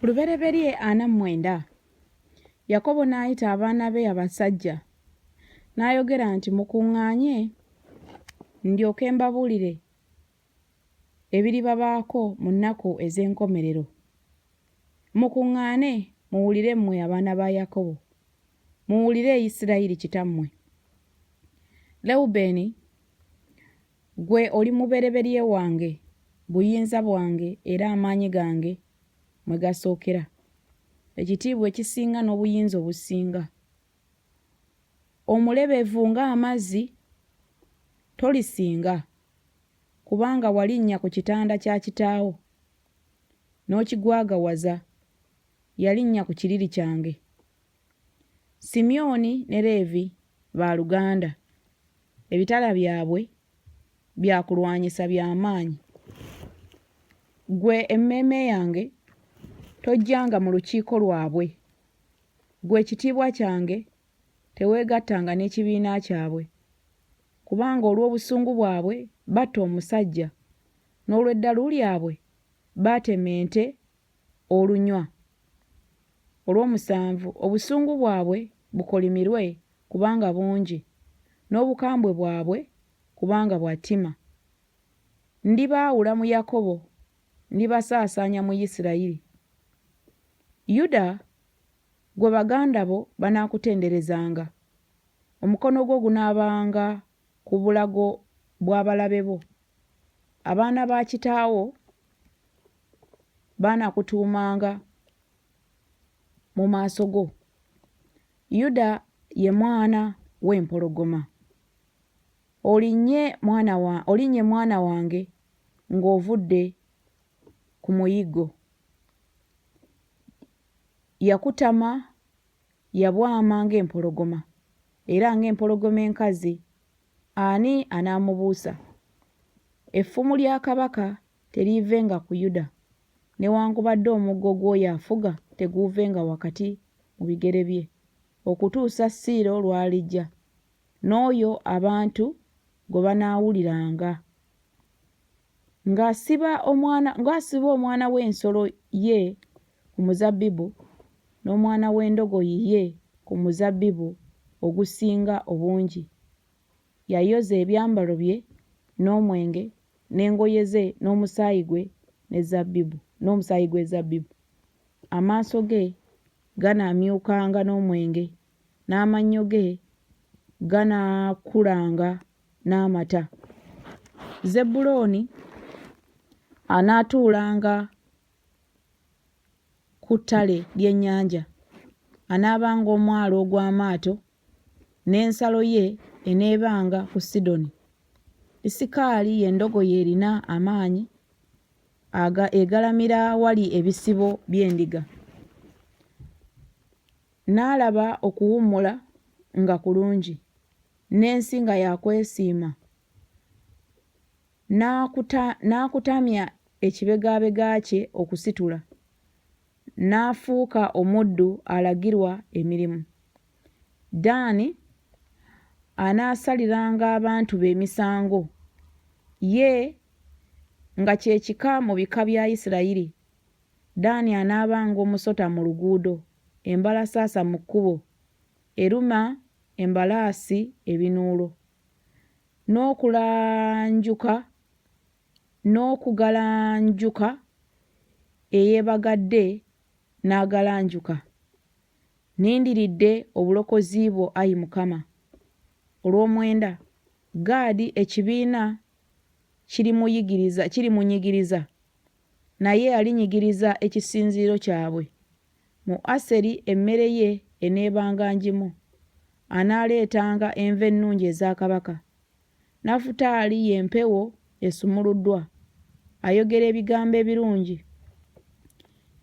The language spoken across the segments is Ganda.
Lubereberye 49. Yakobo n'ayita abaana be abasajja, n'ayogera nti Mukuŋŋaanye, ndyoke mbabuulire ebiribabaako mu nnaku ez'enkomerero. Mukuŋŋaane, muwulire mmwe abaana ba Yakobo, muwulire Isirayiri kitammwe. Lewubeeni, ggwe oli mubereberye wange, buyinza bwange era amaanyi gange mwe gasookera, ekitiibwa ekisinga n'obuyinza obusinga. Omulebevu ng'amazzi, tolisinga, kubanga walinnya ku kitanda kya kitaawo n'okigwagawaza, yalinnya ku kiriri kyange. Simyoni ne Leevi ba luganda, ebitala byabwe bya kulwanyisa bya maanyi. Ggwe emmeeme yange, tojjanga mu lukiiko lwabwe. Ggwe ekitiibwa kyange, teweegattanga n'ekibiina kyabwe. Kubanga olw'obusungu bwabwe batta omusajja, n'olw'eddalu lyabwe baatema ente olunywa. Olw'omusanvu, obusungu bwabwe bukolimirwe, kubanga bungi, n'obukambwe bwabwe, kubanga bwa ttima. Ndibaawula mu Yakobo, ndibasaasaanya mu Isirayiri. Yuda, ggwe baganda bo banaakutenderezanga, omukono gwo gunaabanga ku bulago bw'abalabe bo. Abaana ba kitaawo banaakutuumanga mu maaso go. Yuda ye mwana w'empologoma. Olinnye mwana wa, olinnye mwana wange ng'ovudde ku muyiggo. Yakutama, yabwama ng'empologoma, era ng'empologoma enkazi, ani anaamubuusa? Effumu lya kabaka teriivenga ku Yuda, newankubadde omuggo gw'oyo afuga teguuvenga wakati mu bigere bye, okutuusa Siiro lw'alijja, n'oyo abantu gwe banaawuliranga. Ng'asiba omwana, ng'asiba omwana w'ensolo ye ku muzabbibu, n'omwana w'endogoyi ye ku muzabbibu ogusinga obungi. Yayoza ebyambalo bye n'omwenge, n'engoye ze n'omusaayi gwe ne zabbibu, n'omusaayi gw'ezabbibu. Amaaso ge ganaamyukanga n'omwenge, n'amannyo ge ganaakulanga n'amata. Zebbulooni anaatuulanga ku ttale ly'ennyanja, anaabanga omwalo ogw'amaato, n'ensalo ye eneebanga ku Sidoni. Isikaali ye ndogoyi erina amaanyi, egalamira awali ebisibo by'endiga. N'alaba okuwummula nga kulungi, n'ensi nga ya kwesiima, n'akutamya ekibegaabega kye okusitula, n'afuuka omuddu alagirwa emirimu. Ddaani anaasaliranga abantu be emisango, ye nga kye kika mu bika bya Isirayiri. Ddaani anaabanga omusota mu luguudo, embalasaasa mu kkubo, eruma embalaasi ebinuulo, n'okulanjuka, n'okugalanjuka eyeebagadde n'agalanjuka. Nnindiridde obulokozi bwo, ayi Mukama. Olwomwenda, Gaadi ekibiina kirimuyigiriza, kirimunyigiriza, naye alinyigiriza ekisinziiro kyabwe. Mu Aseri emmere ye eneebanga ngimu, anaaleetanga enva ennungi eza kabaka. Nafutaali ye mpewo esumuluddwa, ayogera ebigambo ebirungi.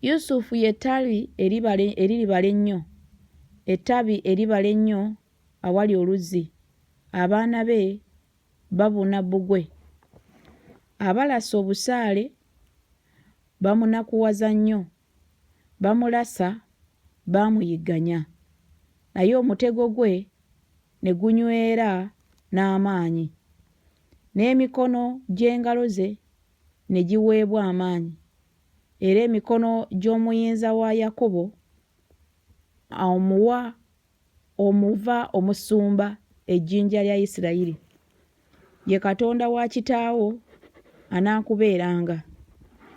Yusufu ye ttabi eriribala ennyo, ettabi eribala ennyo awali oluzzi, abaana be babuna bbugwe. Abalasa obusaale bamunakuwaza nnyo, bamulasa baamuyigganya, naye omutego gwe ne gunywera n'amaanyi, n'emikono gy'engalo ze ne giweebwa amaanyi. Era emikono gy'Omuyinza wa Yakobo omuwa omuva omusumba, ejjinja lya Isirayiri. Ye Katonda wa kitaawo anaakubeeranga,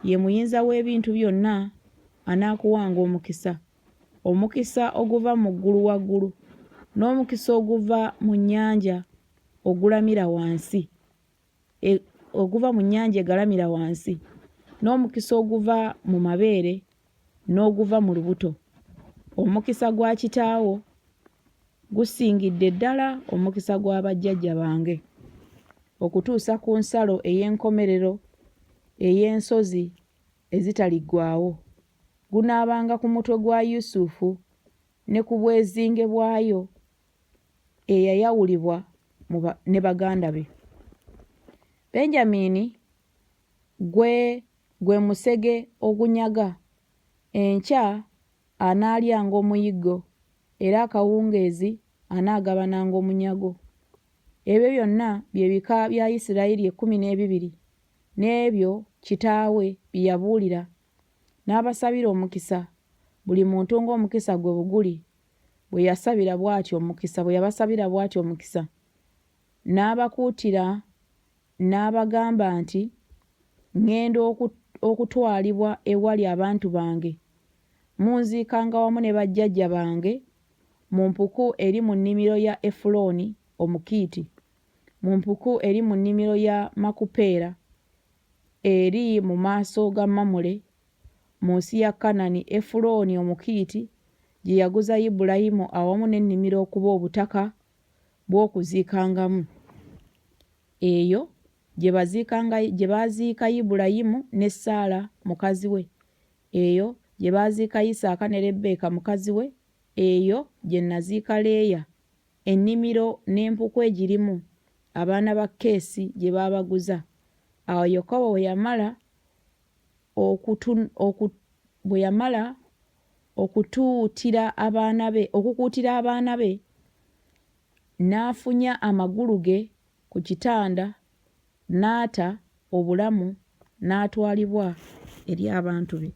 ye Muyinza w'ebintu byonna anaakuwanga omukisa, omukisa oguva mu ggulu waggulu, n'omukisa oguva mu nnyanja ogulamira wansi. e, oguva mu nnyanja egalamira wansi, n'omukisa oguva mu mabeere n'oguva mu lubuto. Omukisa gwa kitaawo gusingidde ddala omukisa gwa bajjajja bange, okutuusa ku nsalo ey'enkomerero ey'ensozi ezitaliggwaawo. Gunaabanga ku mutwe gwa Yusufu ne ku bwezinge bwayo eyayawulibwa ne baganda be. Benjamini gwe gwe musege ogunyaga, enkya anaalyanga omuyiggo, era akawungeezi anaagabananga omunyago. Ebyo byonna bye bika bya Isirayiri 12, n'ebyo kitaawe bye yabuulira, n'abasabira omukisa, buli muntu ng'omukisa gwe bwe guli, bwe yasabira bw'atyo omukisa, bwe yabasabira bw'atyo omukisa, n'abakuutira n'abagamba nti, Ŋŋenda okutwalibwa ewali abantu bange. Munziikanga wamu ne bajjajja bange mu mpuku eri mu nnimiro ya Efulooni Omukiiti, mu mpuku eri mu nnimiro ya Makupeera eri mu maaso ga Mamule mu nsi ya Kanani, Efurooni Omukiiti gye yaguza Ibulayimu awamu n'ennimiro okuba obutaka bw'okuziikangamu. Eyo gye baziikanga, gye baaziika Ibulayimu ne Saala mukazi we, eyo gye baaziika Isaaka ne Lebbeeka mukazi we, eyo gye nnaziika Leeya, ennimiro n'empuku egirimu, abaana ba Keesi gye baabaguza. Awo Yakobo bwe yamala okutu, oku, bwe yamala okutuutira abaana be, okukuutira abaana be, n'afunya amagulu ge ku kitanda, n'ata obulamu, n'atwalibwa eri abantu be.